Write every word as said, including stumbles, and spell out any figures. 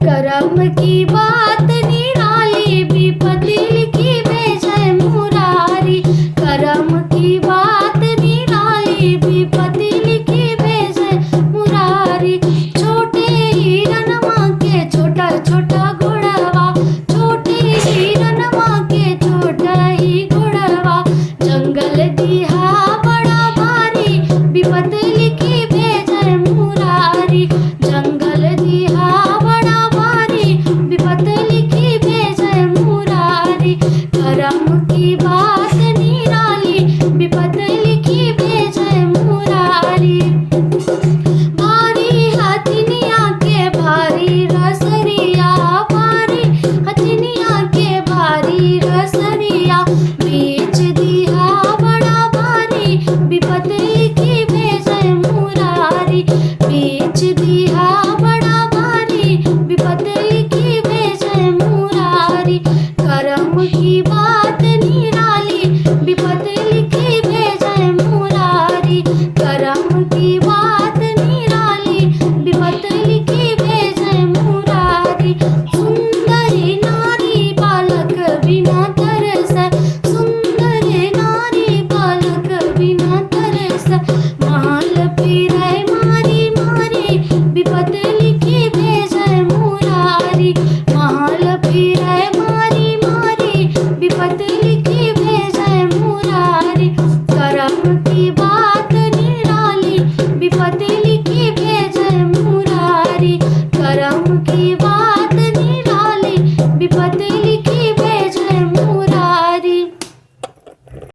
करम की बात निराली, विपत लिखि भेजै मुरारी। करम की बात निराली, विपत लिखि भेजै मुरारी। छोटे हिरनमा के छोटा छोटा गोड़वा, छोटे हिरनमा के छोटा ही गोड़वा। जंगल दिहा बड़ा भारी, विपत लिखि भेजै मुरारी। जंगल दिहा बड़ा भारी, विपत लिखि भेजै मुरारी। करम की बात निराली, विपत लिखि भेजै मुरारी। भारी हथिनिया के भारी रसरिया, भारी हथिनिया के भारी रसरिया। बेच दिहा बड़ा भारी, विपत लिखि भेजै मुरारी। बेच दिहा बड़ा भारी, विपत लिखि भेजै मुरारी। करम की बात निराली, विपत लिखि भेजै मुरारी। करम की बात निराली, विपत लिखि भेजै मुरारी। सुंदर नारी बालक बिना तरसै, सुंदर नारी बालक बिना तरसै। महल फिरै